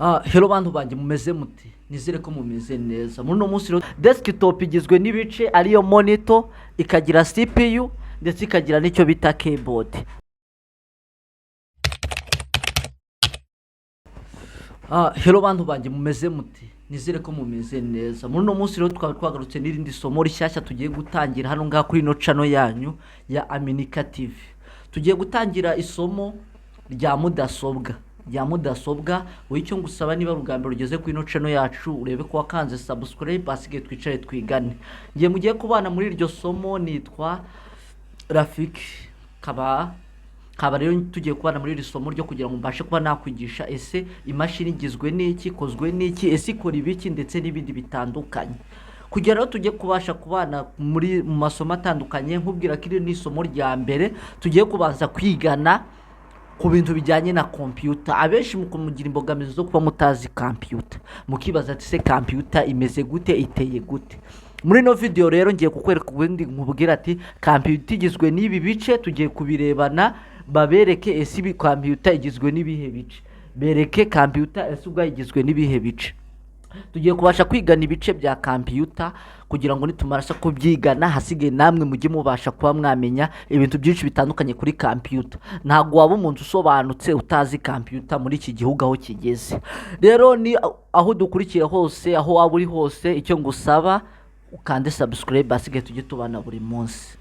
Hello bantu banjye, mumeze mute? Nizere ko mumeze neza. Muri uno munsi rero, desktop igizwe n'ibice, ariyo monitor, ikagira CPU, ndetse ikagira n'icyo bita keyboard. Hello bantu banjye, mumeze mute? Nizere ko mumeze neza. Muri uno munsi rero twaba twagarutse n'irindi somo rishyashya tugiye gutangira hano ngaha kuri ino channel yanyu ya Aminika TV. Tugiye gutangira isomo rya mudasobwa. Wowe icyo ngusaba, niba ari ubwa mbere ugeze kuri ino channel yacu, urebe ko wakanze subscribe, hasigaye twicare twigane. Ngiye mugiye kubana muri iryo somo nitwa Rafiki, kaba rero tugiye kubana muri iri somo ryo kugira ngo mbashe kuba nakwigisha ese imashini igizwe n'iki, ikozwe n'iki, ese ikora ibiki, ndetse n'ibindi bitandukanye, kugira rero tujye kubasha kubana muri mu masomo atandukanye. Nkubwira ko iri ni isomo rya mbere tugiye kubanza kwigana ku bintu bijyanye na kompiyuta. Abenshi mu kumugira imbogamizi zo kuba mutazi kompiyuta, mukibaza ati: "Se kompiyuta imeze gute, iteye gute?" Muri ino video rero ngiye kukwereka, ubundi nkubwira ati kompiyuta igizwe n'ibi bice. Tugiye kubirebana, babereke ese ibi kompiyuta igizwe n'ibihe bice, bereke kompiyuta ese ubwayo igizwe n'ibihe bice. Tugiye kubasha kwigana ibice bya kompiyuta kugira ngo nitumara kubyigana, hasigaye namwe mujye mubasha kuba mwamenya ibintu byinshi bitandukanye kuri kompiyuta. Ntabwo waba umuntu usobanutse utazi kompiyuta muri iki gihugu aho kigeze. Rero ni aho dukurikiye hose, aho waba uri hose, icyo ngusaba ukande subscribe, hasigaye tujye tubana buri munsi.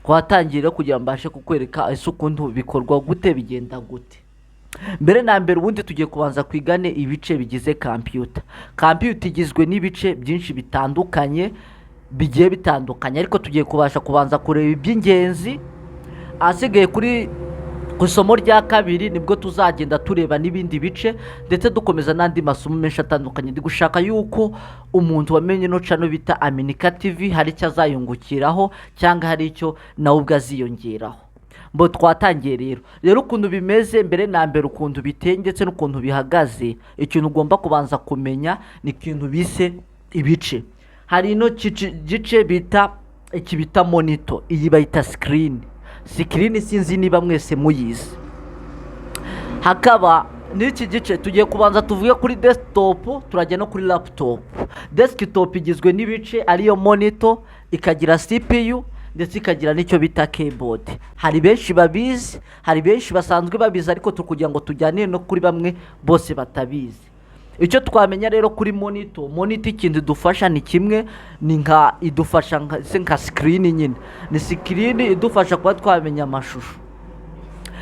Twatangiye rero kugira ngo mbashe kukwereka ese ukuntu bikorwa gute, bigenda gute. Mbere na mbere, ubundi tugiye kubanza kwigane ibice bigize kompiyuta. Kompiyuta igizwe n'ibice byinshi bitandukanye, bigiye bitandukanye, ariko tugiye kubasha kubanza kureba iby'ingenzi. Ahasigaye ku isomo rya kabiri nibwo tuzagenda tureba n'ibindi bice, ndetse dukomeza n'andi masomo menshi atandukanye. Ndi gushaka yuko umuntu wamenye ino channel bita Aminika TV hari icyo azayungukiraho cyangwa hari icyo nawe ubwe aziyongeraho. Mbo twatangiye rero ukuntu bimeze, mbere na mbere ukuntu biteye ndetse n'ukuntu bihagaze. Ikintu ugomba kubanza kumenya ni ikintu bise ibice. Hari ino gice bita iki, bita monitor, iyi bayita screen. Screen sinzi niba mwese muyizi. Hakaba n'iki gice tugiye kubanza tuvuge kuri desktop, turajya no kuri laptop. Desktop igizwe n'ibice, ariyo monitor, ikagira CPU, ndetse ikagira n'icyo bita keyboard. Hari benshi babizi, hari benshi basanzwe babizi, ariko turi kugira ngo tujyane no kuri bamwe bose batabizi. Icyo twamenya rero kuri monitor, monitor ikintu idufasha ni kimwe, ni nka idufasha nka se nka screen nyine, ni screen idufasha kuba twamenya amashusho.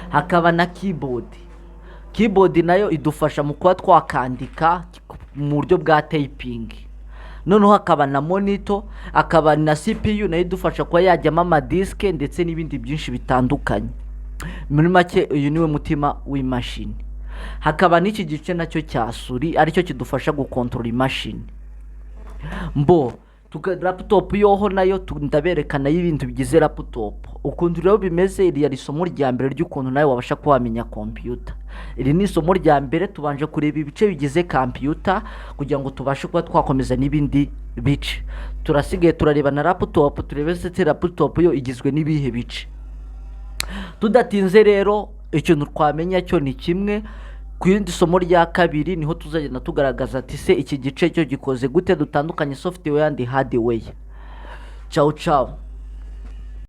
Hakaba na keyboard. Keyboard nayo idufasha mu kuba twakandika mu buryo bwa typing. Noneho hakaba na monitor, hakaba na CPU nayo idufasha kuba yajyamo amadisike ndetse n'ibindi byinshi bitandukanye. Muri make, uyu niwe mutima w'imashini. Hakaba n'iki gice nacyo cya souris, aricyo kidufasha gukontorora imashini. Mbo laptop yoho nayo ndabereka nayo ibintu bigize laptop, ukuntu rero bimeze. Iri yari isomo rya mbere ry'ukuntu nawe wabasha kuba wamenya kompiyuta. Iri ni isomo rya mbere, tubanje kureba ibice bigize kompiyuta kugira ngo tubashe kuba twakomeza n'ibindi bice. Turasigaye turareba na laptop, turebe se laptop yo igizwe n'ibihe bice. Tudatinze rero, ikintu twamenya cyo ni kimwe. Ku yindi somo rya kabiri niho tuzagenda tugaragaza ati se iki gice cyo gikoze gute, dutandukanye software and hardware. Ciao ciao.